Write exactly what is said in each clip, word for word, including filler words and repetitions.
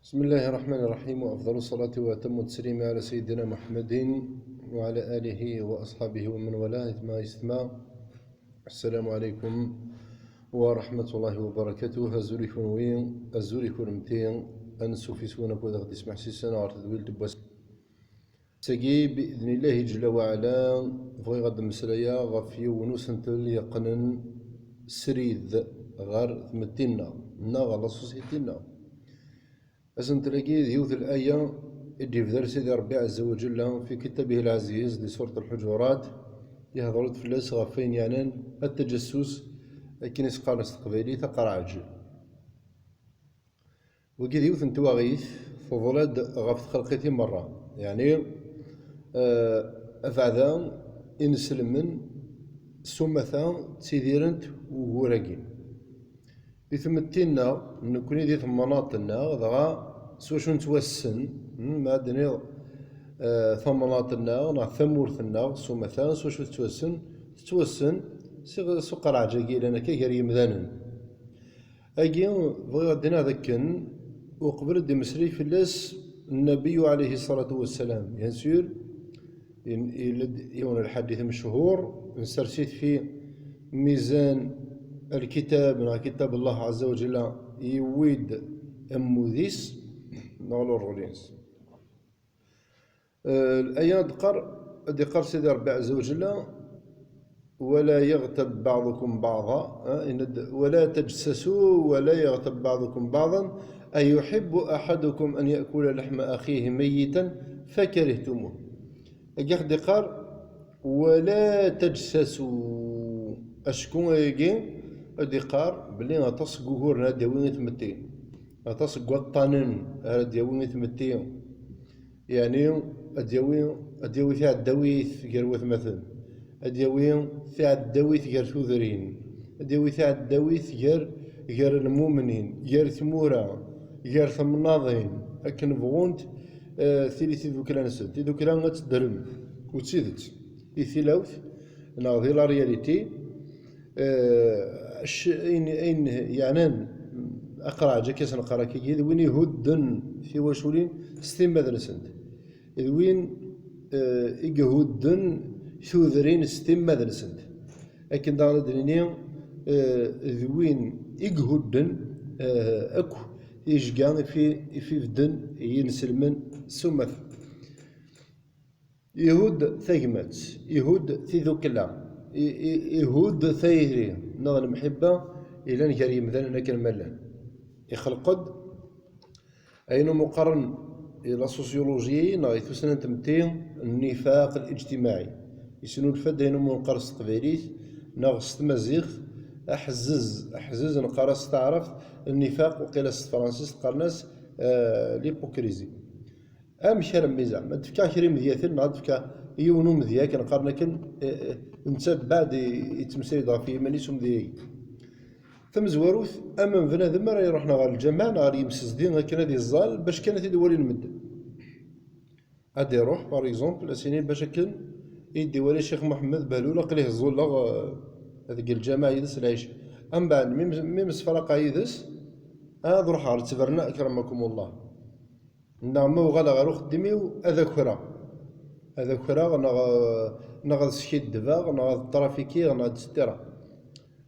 بسم الله الرحمن الرحيم، وأفضل الصلاة وأتم التسليم على سيدنا محمد وعلى آله وأصحابه ومن والاه. أيتما يستمع، السلام عليكم ورحمة الله وبركاته. Azul i kunwi, azul i kunemti, ansuf yes-wen akked ad ɣ-d-ismeḥsisen ɣer tedwilt n wass. Ass-agi, bi idnillahi ǧella wa ɛala, bɣiɣ ad d-mmeslayeɣ ɣef yiwen usentel yeqqnen srid ɣer tmetti-nneɣ, neɣ ɣer la société-nneɣ. Asentel-agi d yiwet n laya i d-yebder Sidi Ṛebbi ɛezza wa ǧella fi kitabih lɛaziz di surat Lḥuǧurat, yehder-d fell-as ɣef wayen yeɛnan at-tajassus, akken i s-qqaren s teqbaylit aqerɛeǧ. Wagi d yiwet n twaɣit teḍla-d ɣef txelqit i merra, yeɛni, eh, abeɛda inselmen s umata ttidirent ugur-agi. Di tmetti-nneɣ, nekkni di temnaḍt-nneɣ, dɣa s wacu nettwassen, hmm, ma ad d-niniḍ, eh, tamnaḍt-nneɣ neɣ tamurt-nneɣ s umata, s wacu tettwassen? Tettwassen s, s uqerɛeǧ-agi yellan akka gar yimdanen. Agi, bɣiɣ ad d-iniɣ d akken, uqbel ad d-imeslay fell-as Nnabiyu ɛalayhi ṣṣalatu wassalam, bien sûr, in-, yella-d yiwen n lḥadit mechur, nsers-it fi mizan lkitab, neɣ kitab Allah ɛezza wa ǧella, yewwi-d ammud-is, neɣ l'ordre-ines. Eh, aya ad d-iqqar, ad d-iqqar Sidi Ṛebbi ɛezza wa ǧella: ولا يغتب بعضكم بعضا, eh, yenna-d: ولا تجسسوا ولا يغتب بعضكم بعضا أيحب أحدكم أن يأكل لحم أخيه ميتا فكرهتموه. Agi ad d-iqqar: ولا تجسسوا. Acku ayagi ad d-iqqar belli aṭas n wuguren ad d-yawi i tmetti, aṭas n waṭṭanen ara d-yawi i tmetti. Yeɛni, ad d-yawi, ad d-yawi tiɛeddawit gar watmaten, ad d-yawi tiɛeddawit gar tudrin, ad d-yawi tiɛeddawit gar, gar lmumnin, gar tmura, gar temnaḍin, akken bɣunt, eh, tili tidukla-nsent. Tidukla ad teddrem, u d tidet, i tilawt, neɣ di la réalité, eh, c-, ayen, ayen yeɛnan aqerɛeǧ, akka s-neqqar akkagi, d win ihudden tiwaculin s timmad-nsent, d win, eh, i ihudden tudrin s timmad-nsent. Akken daɣen ad d-nini, eh, d win i ihudden, eh, akk ijga i fi-, i f-ibedden yinselmen s umata. Ihudd tagmat, ihudd tidukla, i-, i-, ihudd tayri neɣ lemḥibba ilan gar yimdanen akken ma llan. Ixleq-d ayen umi qqaren i la sociologie neɣ i tussna n tmetti nnifaq lijtimaɛi. Yesnulfa-d ayen umi neqqar s teqbaylit neɣ s tmaziɣt aḥezzez, aḥezzez neqqar-as s taɛrabt nnifaq, waqila s tefransist qqaren-as, eh, l'hypocrisie. Amek armi zeɛma ad d-fkeɣ kra imedyaten, neɣ ad d-fkeɣ yiwen umedya akken qqaren akken, eh, eh, netta beɛd i-, yettmeslay-d ɣef yiman-is umedya-agi. Tamezwarut, ama bnadem ara iruḥen ɣer lǧameɛ neɣ ɣer yimsezdi akken ad iẓẓal, bac kan ad t-id-walin medden. Ad iruḥ, par exemple, ad s-ini bac akken i d-iwali Ccix Muḥemmed Behlul, aql-i ẓẓulleɣ, eh, deg lǧameɛ yid-s lɛica. Ambeɛd, mi, mi msefraqeɣ yid-s, ad ruḥeɣ ɣer ttberna, akramakumullah. Neɣ ma uɣaleɣ ɣer uxeddim-iw, ad akreɣ. Ad akreɣ, neɣ, neɣ ad skiddbeɣ, neɣ ad trafikiɣ, neɣ et cetera.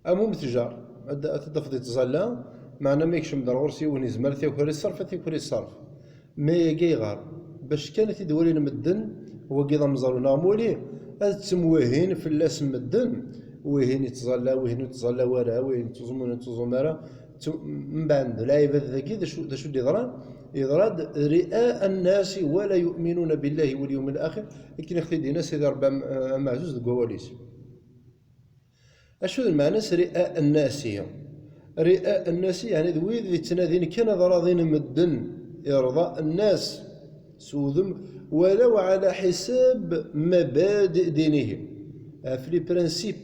Am umetjar, ad, ad t-tafeḍ ittẓalla, meɛna ma yekcem-d ar ɣur-s yiwen, yezmer ad t-yaker i ṣṣerf, ad t-yaker i ṣṣerf. Ma ayagi ayɣer? Bac kan ad t-id-walin medden, wagi d amẓaru neɣ muli, ad ttemwihin fell-as medden, wihin ittẓalla, wihin ur ittẓalla wara, wihin ittuẓum, wihin ur ittuẓum ara. Ttu-, mbeɛd lɛibad dagi, d acu, d acu d-yeḍran? Yeḍra-d رئاء الناس ولا يؤمنون بالله واليوم الآخر, akken i ɣ-t-id-yenna Sidi Ṛebbi am-, ameɛzuz deg wawal-is. Acu d lmeɛna-s رئاء الناس? رئاء الناس, yeɛni d wid yettnadin kan ad raḍin medden, إرضاء الناس, s udem, ولو على حساب مبادئ دينهم, ɣef les principes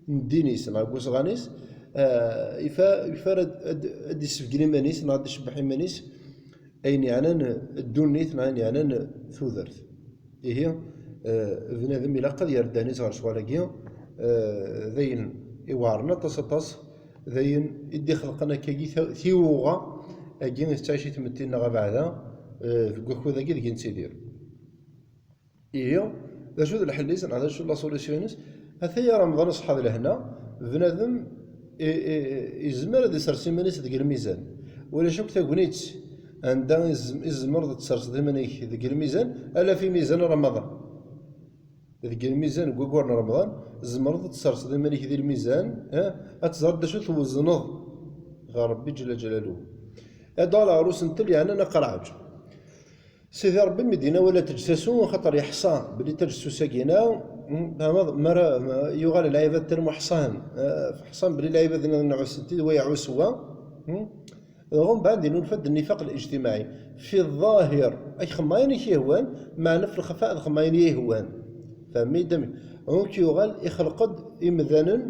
n ddin-is neɣ n usɣan-is, eh, ifa-, ifa ara ad, ad, ad d-issebgen iman-is neɣ ad d-icebbeḥ iman-is, ayen yeɛnan ddunit neɣ ayen yeɛnan tudert. Ihi, eh, bnadem ilaq ad yerr ddehn-is ɣer ccɣel-agi, eh, d ayen iweɛren aṭas, aṭas, d ayen i d-ixelqen akkagi ta-, tiwuɣa Agi i tettɛici tmetti-nneɣ abeɛda, eh, deg wakud-agi deg i nettidir. Ihi, d acu d lḥell-is, neɣ d acu d la solution-ines? Ata ya Remḍan, ṣṣeḥḥa d lehna, bnadem i, i, i, izmer ad isers iman-is deg lmizan. Ulac akk tagnit anda izem-, izmer ad tserseḍ iman-ik deg lmizan, ala fi mizan Remḍan. Deg lmizan deg waggur n Remḍan, tzemreḍ ad tserseḍ iman-ik di lmizan, eh, ad teẓreḍ d acu twezneḍ ɣer Rebbi Ǧella Ǧelaluhu. Ad ɣer usentel yeɛnan aqerɛaǧ. Sidi Rebbi mi d-yenna: "Wala teǧsasu", axaṭer yeḥṣa belli taǧessust-agi-ina, mm, tfehmeḍ, mi ara, ma, yuɣal lɛibad ttarmu ḥṣan, eh, ḥṣan belli lɛibad-nni nɛuss-tent-id, wa iɛuss wa, mm, dɣa mbeɛd yenulfa-d nnifaq l-ijtimaɛi. Fi ḍḍahir, ad k-xemmeɣ ayen i k-yehwan, meɛna fi lxafa ad xemmeɣ ayen i yehwan. Fehmi-d amek? Donc yuɣal ixleq-d imdanen,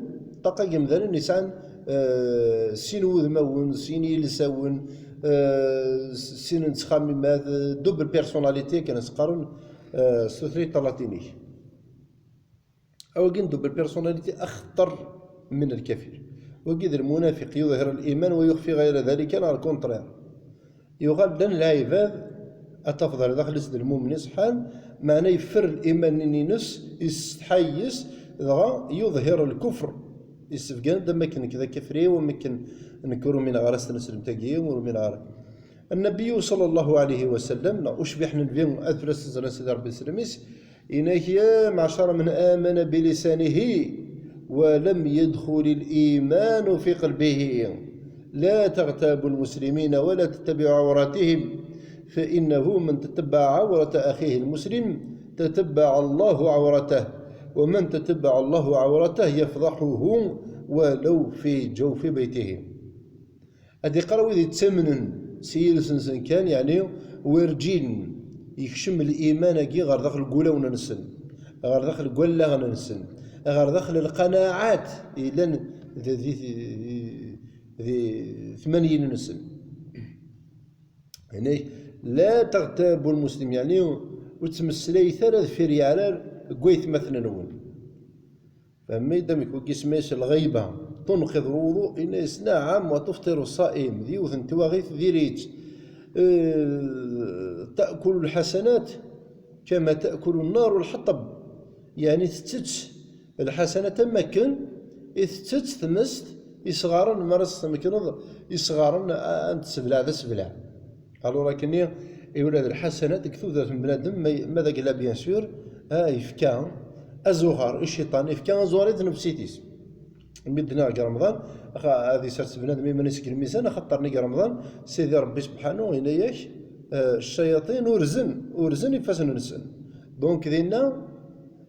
ṭṭaqa n yimdanen yesɛan, eh, sin wudmawen, sin yilsawen, eh, s-, sin n ttxamimat, eh, double personnalité, akken as-qqaren, eh, s tutlayt talatinit. Awagi n double personnalité axeṭṭer min lkafir. Wagi d lmunafiq, yuḍhir liman wa yuxfi ɣayra dalika, neɣ lkunṭrir. Yuɣal llan lɛibad, ad tafeḍ ar daxel-is d lmumen iṣeḥḥan, meɛna yeffer liman-nni-ines, yessetḥa yes, dɣa yuḍhir lkufr. Yessebgan-d am akken nekk d akafri, am akken nekk ur umineɣ ara s tneslemt-agi, ur umineɣ ara. النبي صلى الله عليه وسلم, neɣ ucbiḥ n Nnbi, ad fell-as zzan Sidi Rebbi s lem-is, yenna-k: "يا معشر من آمن بلسانه ولم يدخل الإيمان في قلبه، لا تغتابوا المسلمين ولا تتبعوا عوراتهم، فإنه من تتبع عورة أخيه المسلم تتبع الله عورته، ومن تتبع الله عورته يفضحه ولو في جوف بيته." Ad iqqar wid yettamnen s yiles-nsen kan, yeɛni werǧin yekcem liman-agi ɣer daxel n wulawen-nsen, ɣer daxel n wallaɣen-nsen, ɣer daxel n lqanaɛat yellan di, di, di, di tmanyin-nsen. Yeɛni, لا تغتابوا المسلم, yeɛni ur ttmeslayet ara deffir yeɛrar deg waytmaten-nwen. Fehmi-d amek wagi isem-is lɣiba, تنقض الوضوء, yenna-yas: "نعم، وتفطر الصائم", d yiwet n twaɣit diri-tt. Eh, تأكل الحسنات كما تأكل النار الحطب, yeɛni tettett lḥasanat am wakken i tettett tmest isɣaren, mi ara s-tmekneḍ isɣaren, a, a n-tessebleɛ d asebleɛ. Alors akkenni, i ula d lḥasanat deg tudert n bnadem, ma, ma d agla, bien sûr, a, yefka azuɣer i cciṭan, yefka azuɣer i tnefsit-is. Mi d-nniɣ deg Remḍan, axa-, ad isers bnadem iman-is deg lmizan, axaṭer nnig Remḍan, Sidi Rebbi Sebḥanu yenna-yak, eh, ccayaṭin urzen, urzen ifassen-nsen. Donc dinna,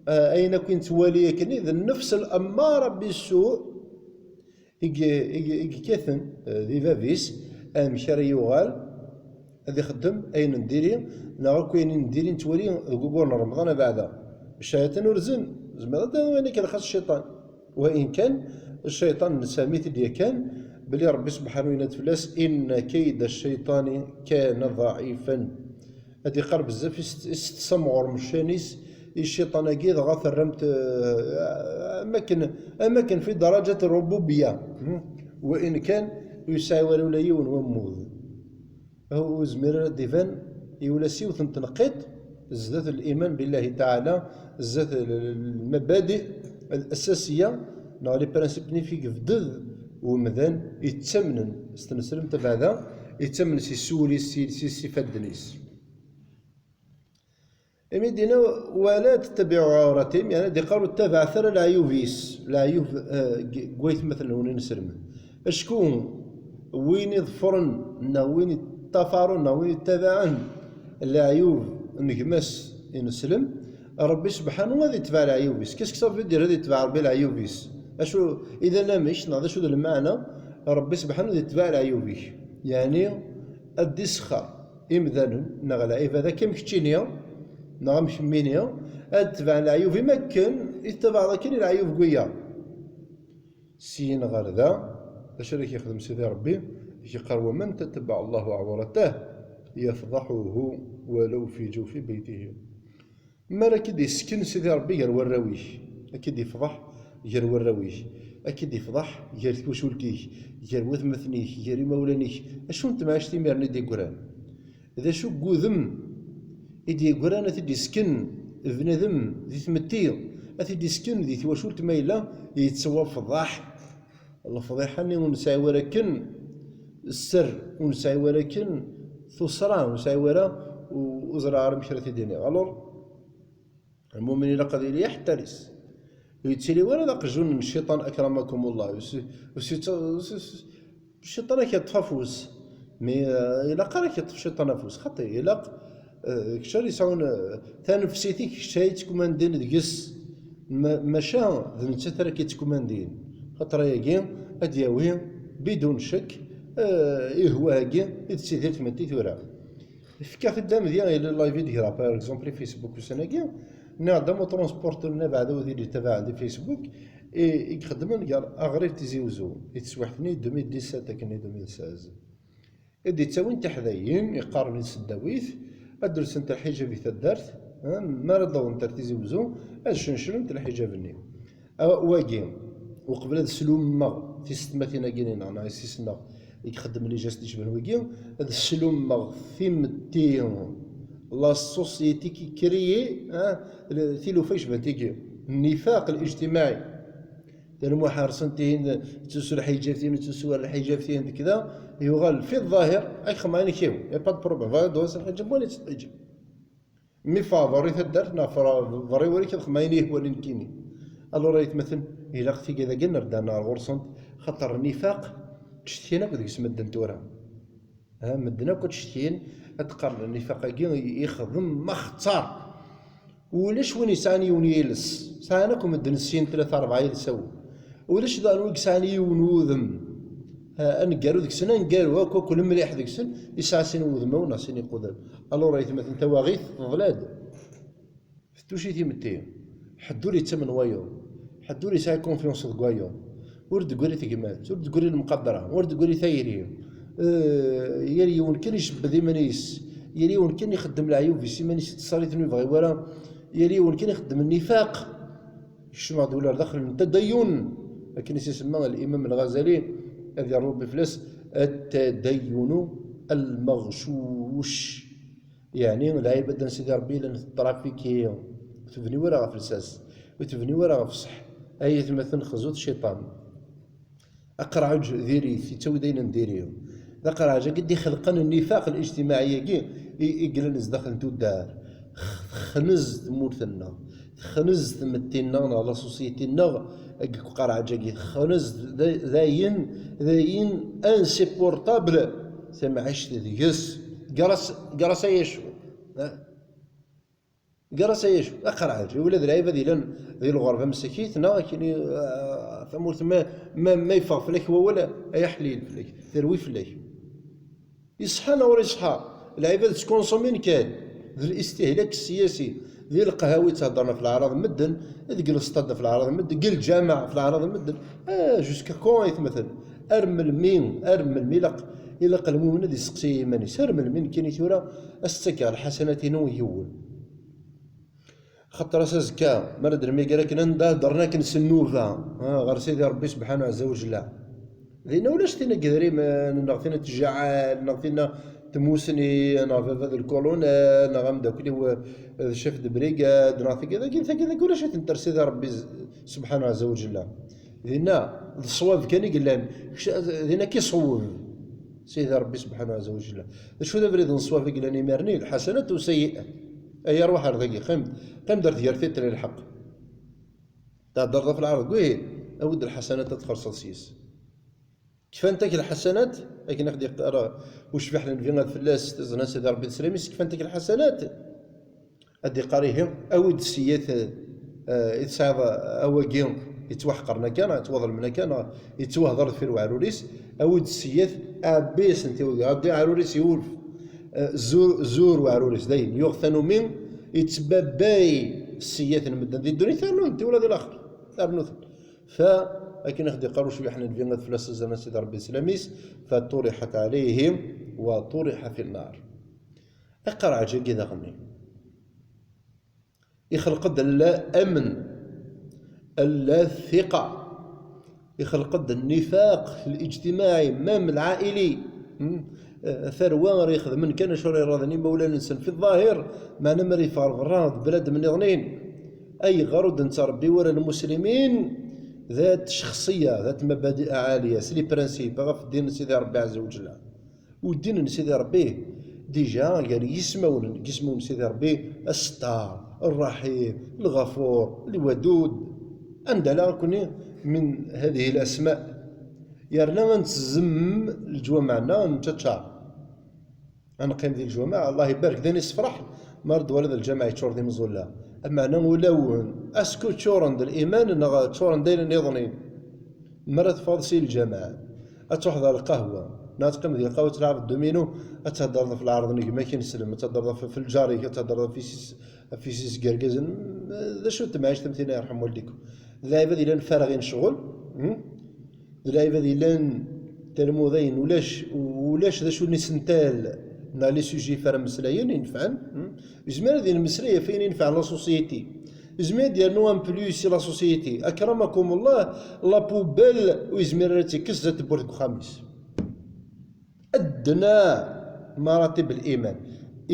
eh, ayen akk i nettwali akkenni, d nnefs l'amara bis-su'i, i y-, i y-, i yekkaten, eh, di bab-is, amek ara yuɣal ad ixeddem ayen n diri, neɣ akk ayen n diri nettwali deg ugur n Remḍan abeɛda. Ccayaṭin urzen, tzemreḍ ad d-tawiḍ ayen akken xas cciṭan. Wa in kan, cciṭan nesɛa mi t-id-yakan, belli Rebbi Sebḥanu yenna-d fell-as: "إن كيد الشيطان كان ضعيفا." Ad iqqar bezzaf i s-, i s-tessamɣurem ccan-is i cciṭan-agi, dɣa terram-t, eh, am akken, am akken fi daraǧat rububiyya. Hmm? Wa in kan, ur yesɛi wara ula yiwen wammud. Ur yezmir ara ad d-iban i ula s yiwet n tneqqiṭ zdat liman billahi taɛala, zdat l-, l-, lmabadi al-asasiya neɣ les principes-nni fi yebded umdan yettamnen s tneslemt abeɛda, yettamnen s isuli-s, s, s, s ifadden-is. Imi d-yenna: "ولا تتبعوا عوراتهم", yeɛni ad iqqar ur ttabaɛet ara leɛyub-is, leɛyub, eh, g-, g waytmaten-nwen ineslemen. Acku win iḍefren, neɣ win iṭṭafaren, neɣ win ittabaɛen leɛyub n gma-s ineslem, Rebbi Sebḥanu ad itbeɛ leɛyub-is. Qu'est-ce que ça veut dire ad itbeɛ Rebbi leɛyub-is? Acu i d anamek, neɣ d acu d lmeɛna? Rebbi Sebḥanu ad itbeɛ leɛyub-ik. Yeɛni ad d-isexxer imdanen, neɣ lɛibad, akka am keččini, neɣ am kemmini, ad tebɛen leɛyub-im akken i tettabaɛeḍ akken i leɛyub n wiyaḍ. Syin ɣer da, d acu ara k-yexdem Sidi Rebbi? Ad k-yeqqar: "ومن تتبع الله عورته يفضحه ولو في جوف بيته." Mi ara k-id-yessken Sidi Rebbi gar warraw-ik, ad k-id-yefḍeḥ gar warraw-ik. Ad k-id-ifḍeḥ gar twacult-ik, gar watmaten-ik, gar imawlan-ik. Acu n temɛict imiren i d-yeggran? D acu n wudem i d-yeggran ad t-id-isken bnadem di tmetti, ad t-id-isken di twacult ma yella yettwafḍeḥ? Lefḍiḥa-nni ur nesɛi wara akken sser, ur nesɛi wara akken tuṣra, ur nesɛi wara, u-, ur ẓriɣ ara amek ara t-id-iniɣ. Alors, lmumin ilaq ad yili iḥettaris. Ur yettili wara d aqjun n cciṭan, akramakumullah. Ur s-, ur s-, ur s-, ur s-, cciṭan ad k-yeṭṭef afus. Mi, eh, ilaq ara k-yeṭṭef cciṭan afus. Xaṭi, ilaq, eh, kečč ara yesɛun, eh, tanefsit-ik, kečč ara yettkumandin deg-s. Ma-, maca d nettat ara k-yettkumandin. Xaṭer ayagi ad d-yawi, bidun ccek, eh, ihwa-agi i tettidir tmetti tura. Fkiɣ-t-id amedya i le live i d-greɣ, par exemple, i Facebook ussan-agi. Nniɣ-d am utransport-nni abeɛda udi d-itabaɛen di Facebook, i, i ixeddmen gar aɣrib Tizi Uzzu, i teswiḥt-nni deux mille dix-sept akken i deux mille seize. I d-ittawin tiḥdayin, iqqaren di tseddawit, ad d-lsent lḥijab i taddart, eh, mi ara d-awḍent ar Tizi Uzzu, ad cenclent lḥijab-nni. A-, wagi, uqbel ad slummeɣ tisetmatin-agi-nni, neɣ, neɣ isisneɣ i ixeddmen les gestes icebhen wigi, ad slummeɣ timetti, la société qui crée, ah, le-, tilufa icebhen tigi, nnifaq الاجتماعي. Lmuḥ ḥerṣen tihin, tettusu lḥijab tihin, tettusu ar lḥijab tihin, d kda, yuɣal fi ḍḍahir, ak xemɛin kiw, y a pas de problème, va d-was lḥijab, wali-tt lḥijab. Mi ffeɣ berri taddart, neɣ ffeɣ berri wali-k ad xemɛin ihwali nekkini. Alors, ay atmaten, ilaq tigad-agi nerda ɣer ɣur-sent, xaṭer nnifaq, ttcetkin akk deg-s medden tura. Ha, medden akk ttcetkin, ad d-qqaren nnifaq-agi ixdem axeṭṭar. Ulac win yesɛan yiwen yiles, sɛan akk medden sin, tlata, rebɛa yilsawen. Ulac daɣen win yesɛan yiwen wudem, ha, aneggaru deg-sen, aneggaru akk, akk lemliḥ deg-sen, yesɛa sin wudmawen neɣ sin iqudam. Alors, ay atmaten, tawaɣit teḍla-d. Tettuci timetti. Ḥedd ur yettamen wayeḍ. Ḥedd ur yesɛi confiance deg wayeḍ. Ur d-teggri tegmat, ur d-teggri lemqadra, ur d-teggri tayri. Eh, yal yiwen kan icebbed iman-is. Yal yiwen kan ixeddem leɛyub-is iman-is, yettṣerrif ur yebɣi wara. Yal yiwen kan ixeddem nnifaq. Kecmeɣ-d ula ar daxel n tadayyun. Akken i s-isemma Limam Lɣazali, ad yerr Rebbi fell-as, التدين المغشوش. Yeɛni lɛibada n Sidi Ṛebbi llan tetrafiki, ur tebni wara ɣef lsas, ur tebni wara ɣef ṣṣeḥ. Ay atmaten, xzut cciṭan. Aqerɛuj diri-t, yettawi-d ayen n diri. D aqerɛuj-agi i d-ixelqen nnifaq الاجتماعي-agi i, i yellan zdaxel n tuddar. Texnez tmurt-nneɣ, texnez tmetti-nneɣ neɣ la société-nneɣ deg uqerɛuj-agi. Texnez d, d ayen, d ayen insupportable tamɛict deg-s. Gar-as, gar-as ay acu. Eh? Gar-as ay acu, aqerɛuj, ula d lɛibad yellan di lɣerba msakit, neɣ akini, ah, tamurt ma, ma, ma yeffeɣ fell-ak wawal, ay aḥlil fell-ak, terwi fell-ak. Iṣḥa neɣ ur iṣḥa? Lɛibad ttkunsumin kan, d listihlak ssiyasi, di lqahwa i tt-heddren ɣef leɛraḍ n medden, deg lestaḍ ɣef leɛraḍ n medden, deg lǧameɛ ɣef leɛraḍ n medden. Ah, jusqu'à quand, ay atmaten? Ar melmi, ar melmi ilaq, ilaq lmumen ad iseqsi iman-is? Ar melmi nekkini tura ad s-ttakeɣ lḥasanat-inu i yiwen? Xaṭer ass azekka, mi ara d-nemyager akken anda heddren akken s nnuba, ah, ɣer Sidi Ṛebbi subḥanahu ɛezza wa jella. Dinna ulac tin n yedrimen, neɣ tin n tjaɛal, neɣ tin n tmusni, neɣ baba d lkulunel, neɣ ameddakel-iw, eh, d chef de brigade, neɣ tagi, tagi, tagi, tagi, ulac-itent ar Sidi Ṛebbi z-, subḥanahu ɛezza wa jella. Dinna, d ṣṣwab kan i yellan. Kec-, dinna ki ṣewweb Sidi Ṛebbi subḥanahu ɛezza wa jella. D acu d abrid n ṣṣwab i yellan imir-nni? Lḥasanat u sayyi'at. Ay arwaḥ ar dagi, qqim, qqim-d ar tgertilt n lḥeqq. Theddreḍ ɣef lɛerḍ, wi, awi-d lḥasanat ad txellṣeḍ s-yes. Kfant-ak lḥasanat, akken i ɣ-d-yeqqar ucbiḥ n Nnbi ad fell-as, tiẓna Sidi Ṛebbi d sslam-is, kfant-ak lḥasanat. Ad d-iqqar ihi, awi-d ssiyat, eh, i tesɛiḍ, eh, awagi yettwaḥqren akka, neɣ yettwaḍelmen akka, neɣ yettwahder deffir weɛrur-is, awi-d ssiyat, ɛebbi-asent i wagi, ɛeddi aɛrur-is iwulef, eh, zur, zur weɛrur-is, dayen, yuɣ tanumi, yettbabbay ssiyat n medden di ddunit, rnu-tent i ula di laxer, rnu-ten. Fa, akken i ɣ-d-iqqar ucbiḥ n Nnbi ad fell-as azan Sidi Ṛebbi d sslam-is, فطرحت عليه وطرح في النار. Aqerɛuj-agi daɣen ixleq-d الأمن، الثقة، Ixleq-d nnifaq الاجتماعي, même العائلي. Hmm? Eh, tarwa ara ixedmen kan acu ara iṛaden imawlan-nsen fi ḍḍahir, meɛna mi ara yeffeɣ ɣer berra d bnadem nniḍen. Ayɣer ur d-nettṛebbi ara lmuslimin ذات شخصية, ذات مبادئ عالية, s les principes ɣef ddin n Sidi Ṛebbi ɛezza wa jella? U ddin n Sidi Ṛebbi, déjà, gar yismawen, deg yismawen n Sidi Ṛebbi, Assettar, Ṛṛaḥim, Lɣafur, Lwadud. Anda la akni min hadihi lasma? Yerna ad nettzemm leǧwameɛ-nneɣ, ad neččaččar. Ad neqqim di leǧwameɛ, Allah ibarek, d ayen yessefraḥen, mi ara d-twaliḍ lǧameɛ yeččur d imeẓẓulla. Ameɛna ulawen, est-ce que ččuren d liman neɣ ččuren d ayen nniḍen? Mi ara teffɣeḍ si lǧameɛ, ad truḥeḍ ɣer lqahwa, neɣ ad teqqimeḍ di lqahwa ad tleɛbeḍ domino, ad theddreḍ ɣef lɛerḍ n gma-k ineslem, ad theddreḍ ɣef, ɣef lǧar-ik, ad theddreḍ ɣef yessi-s, ɣef yessi-s n yergazen. D acu n temɛict am tinna, yerḥem waldikum? D lɛibad yellan farɣin ccɣel, hmm? D lɛibad yellan talmudayin, ulac, ulac d acu n isental neɣ les sujets f ara mmeslayen inefɛen, hmm? Yezmer ad yemmeslay ɣef wayen inefɛen la société. Yezmer ad yernu un plus i la société. Akramakum Allah, la poubelle ur yezmir ara ad tt-ikkes zdat tewwurt deg uxxam-is. أدنى مراتب الإيمان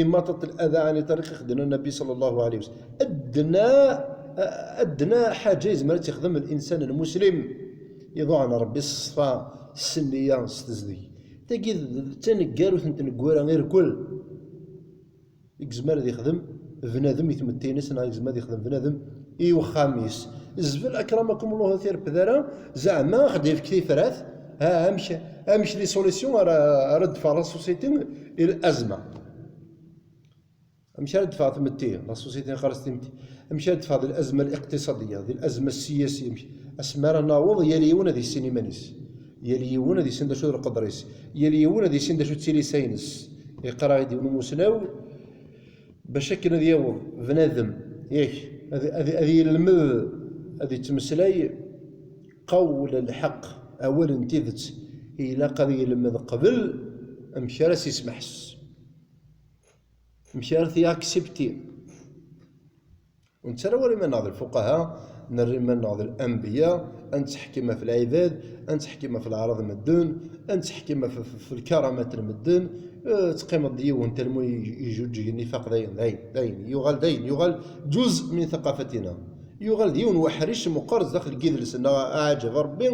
إماطة الأذى عن الطريق, ixedden Nnbi صلى الله عليه وسلم. أدنى, أدنى حاجة yezmer ad tt-ixdem الإنسان المسلم iḍuɛen Ṛebbi s ṣṣfa, s nniya, s tezdeg. Tagi d taneggarut n tneggura irkel. I yezmer ad ixdem bnadem i tmetti-ines, neɣ yezmer ad ixdem bnadem i uxxam-is. Zbel, akramakum Allah, ur t-irped ara, zeɛma ad ɣ-d-yefk tifrat, ha, amek, amek les solutions ara, ara d-teffeɣ la société i l'azma. Amek ara d-teffeɣ tmetti, la société qqar-as tmetti, amek ara d-teffeɣ di l'azma الاقتصادية, di l'azma السياسية, amek, asmi ara naweḍ yal yiwen ad yissin iman-is, yal yiwen ad yissin d acu d lqedr-is, yal yiwen ad yissin d acu d tilisa-ines. Yeqqar-aɣ-id yiwen umusnaw, bac akken ad yaweḍ bnadem, yak, ad, ad, ad yelmed ad yettmeslay qawl lḥeqq, awal n tidet, ilaq ad yelmed qbel amek ara s-yesmeḥses, amek ara t-yaksipti. Ur nettarra ara iman-nneɣ d lfuqaha, nerra iman-nneɣ d lanbiya, ad nettḥekkim ɣef lɛibad, ad nettḥekkim ɣef leɛraḍ n medden, ad nettḥekkim ɣef, ɣef, ɣef lkaramat n medden. Eh, teqqimeḍ d yiwen talmu i-, ijuǧǧgen ifaq, dayen, dayen, dayen, yuɣal dayen, yuɣal ǧuz min ثقافتنا. Yuɣal d yiwen weḥric meqqer zdaxel n yidles-nneɣ, aɛǧab Ṛebbi.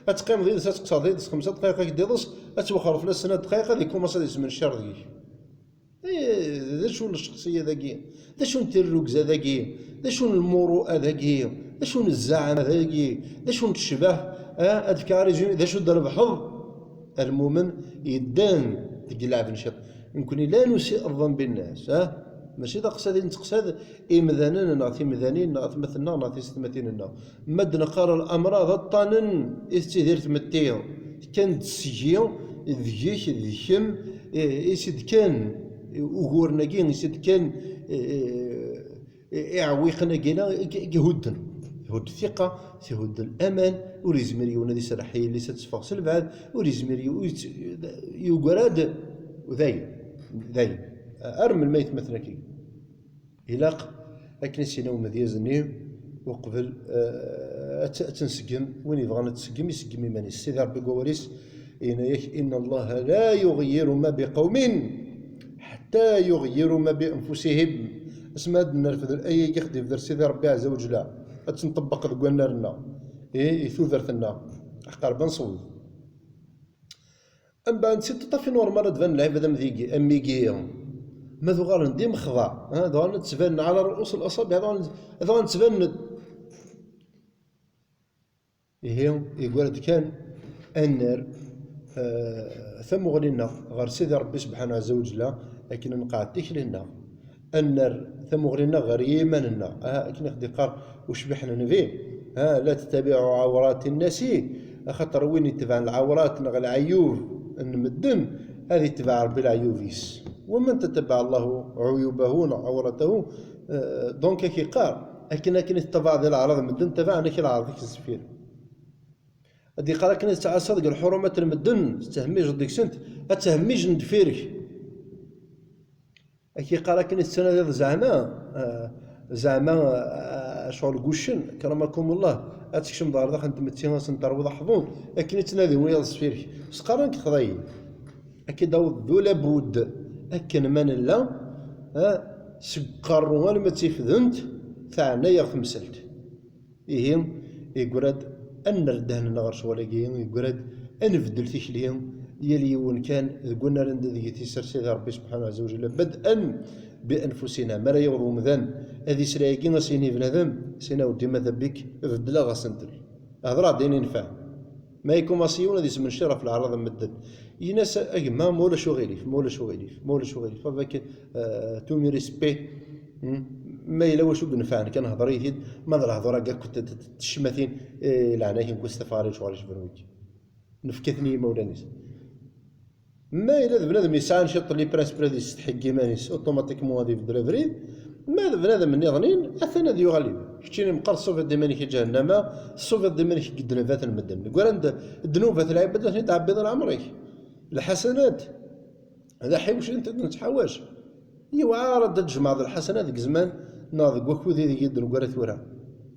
Ad teqqimeḍ yid-s, ad teqseḍ yid-s xemsa dqayeq, ad k-d-iḍes, ad twexxreḍ fell-as snat dqayeq, ad ikumaṣ ad yesmencir deg-k. Eh, d acu n lcexṣiya dagi? D acu n tirrugza dagi? D acu n lmuru'a dagi? D acu n zzaɛma dagi? D acu n ccbaḥ? Ah, ad fkeɣ résumé, d acu d-trebḥeḍ? Lmumen yeddan deg lɛeb n cciṭan. Nekni la nusi'u ḍḍan binnas, ah? Mačči d aqsad i netteqsad imdanen neɣ timdanin neɣ atmaten-nneɣ neɣ tisetmatin-nneɣ. Ma d-neqqar lamraḍ aṭṭanen i tettidir tmetti, kkan-d seg-i, deg-k, d kemm, eh, i s-d-kkan uguren-agi, i s-d-kkan, eh, eh, iɛewwiqen-agi-na i, i ihudden. Thudd tiqa, thudd laman, ur yezmir yiwen ad iserreḥ i yelli-s ad teffeɣ s lebɛad, ur yezmir yiwen, ur yett-, yugar-ad, dayen, dayen. Ar melmi aytmaten-agi? Ilaq akken i s-yenna umedyaz-nni uqbel, eh, ad tt-, ad tt-nseggem, win yebɣan ad tseggem, iseggem iman-is. Sidi Ṛebbi deg wawal-is, yenna-yak: إن الله لا يغير ما بقوم حتى يغيروا ما بأنفسهم. Asmi ad nerfed aya i ɣ-d-yebder Sidi Ṛebbi ɛezza wa jella, ad tt-nṭebbeq deg wannar-nneɣ, i, i tudert-nneɣ, aqerban ṣewwed. Mbeɛd si ṭṭafi normal ad d-banen lɛibad am digi, am wigi. Ma d uɣalen d imexḍa, ha, d uɣalen ad d-ttbanen ɛla ru'us al-aṣabiɛ, ad uɣalen, ad uɣalen ttbanen. Ihi, yeggra-d kan ad nerr, eh, tamuɣli-nneɣ ɣer Sidi Ṛebbi subḥanahu ɛezza wa jella, akken ad nqeɛɛed tikli-nneɣ. Ad nerr tamuɣli-nneɣ ɣer yiman-nneɣ. Aha, akken i ɣ-d-iqqar ucbiḥ n Nnbi, ha, لا تتبعوا عورات الناس, axaṭer win itebɛen lɛawrat neɣ lɛeyub n medden, ad itbeɛ Ṛebbi leɛyub-is. ومن تتبع الله عيوبه neɣ عورته, eh, donc, ad k-iqqar, akken, akken i tettabaɛeḍ i leɛraḍ n medden, tabaɛen-ak i leɛraḍ-ik n seffir. Ad d-iqqar, akken i tettɛassaḍ deg lḥurumat n medden, tettehmijeḍ deg-sent, ad ttehmijen deffir-k. Ad k-iqqar, akken i tettanadiḍ zeɛma, eh, zeɛma, eh, ccɣel n wuccen, akramakumullah, Ad tekcmeḍ ɣer daxel n tmetti, ad sen-terwiḍ aḥḍun, akken i ttnadin wiyaḍ sfir-k. Sqarren-k texḍa-yi. Ad k-id-aweḍ d ulabud, akken ma nella, ha, seg uqerru alma d tifdent, teɛna-yaɣ temsalt. Ihi, yeggra-d ad nerr ddehn-nneɣ ɣer ccɣel-agi, yeggra-d ad nbeddel tikli, yal yiwen kan deg wannar anda deg i t-isers Sidi Ṛebbi subḥanahu ɛezza wa jalla, bad'an bi anfusina. Mi ara yaweḍ wemdan ad isel ayagi, ad s-yini bnadem, sina uddima dabbik, beddleɣ asentel. Hedreɣ-d ayen inefɛen. Ma ikumaṣi yiwen ad ismencir ɣef leɛraḍ n medden. Ini-as, a gma, ma ulac uɣilif, ma ulac uɣilif, ma ulac uɣilif, avec, euh, tout mes respects, hmm? Ma yella wacu i inefɛen kan hder-iyi-t-id, ma d lehdur-agi akked t-, t-, tecmatin, eh, leɛnaya-k n Kustaf ɣer lecɣal icban wigi. Nefka-ten i yimawlan-is. Ma yella d bnadem yesɛan ciṭ n les principes ad yessetḥi deg yiman-is, automatiquement ad ibeddel abrid. Ma d bnadem nniḍnin, atan ad yuɣal iman. Keččini meqqar tṣubiḍ iman-ik i ǧahennama, tṣubiḍ iman-ik deg ddnubat n medden. Deg wara n d-, ddnubat n lɛibad ad ten-id-tɛebbiḍ leɛmer-ik. Lḥasanat d aḥiwec i nettḥawac. Yewɛer ad d-tjemɛeḍ lḥasanat deg zzman neɣ deg wakud ideg i d-neggra tura.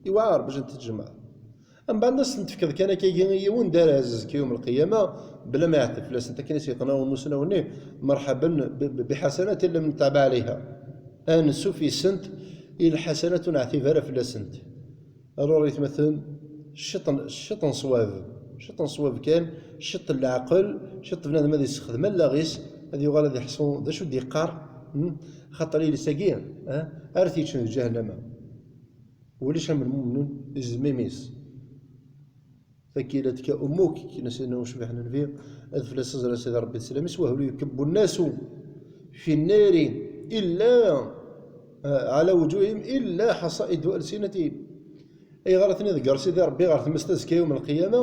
Yewɛer bac ad t-tjemɛeḍ. Mbeɛd ad sen-tefkeḍ kan akkagi i yiwen d ara azekka yawm lqiyama, bla ma iɛetteb fell-asent, akken i s-yeqqen umusnaw-nni, مرحبا ب-، ب-، بحسنات لم نتعب عليها. Ansuf yes-sent i lḥasanat ur neɛtib ara fell-asent. Alors itmaten, ciṭ n, ciṭ n ṣṣwab, ciṭ n ṣṣwab kan, ciṭ n leɛqel, ciṭ bnadem ad yessexdem allaɣ-is, ad yuɣal ad iḥṣu d acu d-yeqqar, hmm? Xaṭer iles-agi, eh, ara t-yeččen di ǧahennama. Ulac am lmumnun, izemmim-is. ثكلتك أمك, كنا سيدنا وشبح النبي, ad fell-as azra Sidi Ṛebbi d sslam-is, وهل يكب الناس في النار إلا على وجوههم إلا حصائد ألسنتهم. Ayɣer ad ten-iḍegger Sidi Ṛebbi ɣer tmest azekka yawm lqiyama,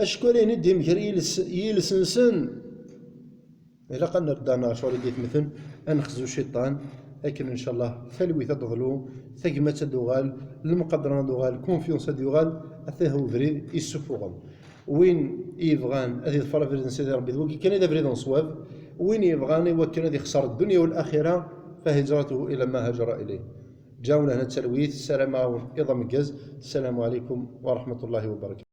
acku ala ayen i d-yemger yiles-, yiles-nsen? Ilaq ad nerr ddehn ɣer ccɣel i d-itmeten, ad nexzu cciṭan, akken ncallah talwit ad d-teḍlu, tagmat ad d-tuɣal, lemqadra ad d-tuɣal, confiance ad d-yuɣal, ata ubrid yessufuɣen. Win yebɣan ad yeḍfer abrid n Sidi Ṛebbi, d wagi kan i d abrid n ṣṣwab. Win yebɣan i wakken ad yexṣer ddunya u laxira, فهجرته إلى ما هاجر إليه. Ǧǧawen hna talwit, ssarameɣ-awen iḍ ameggaz. السلام عليكم ورحمة الله وبركاته.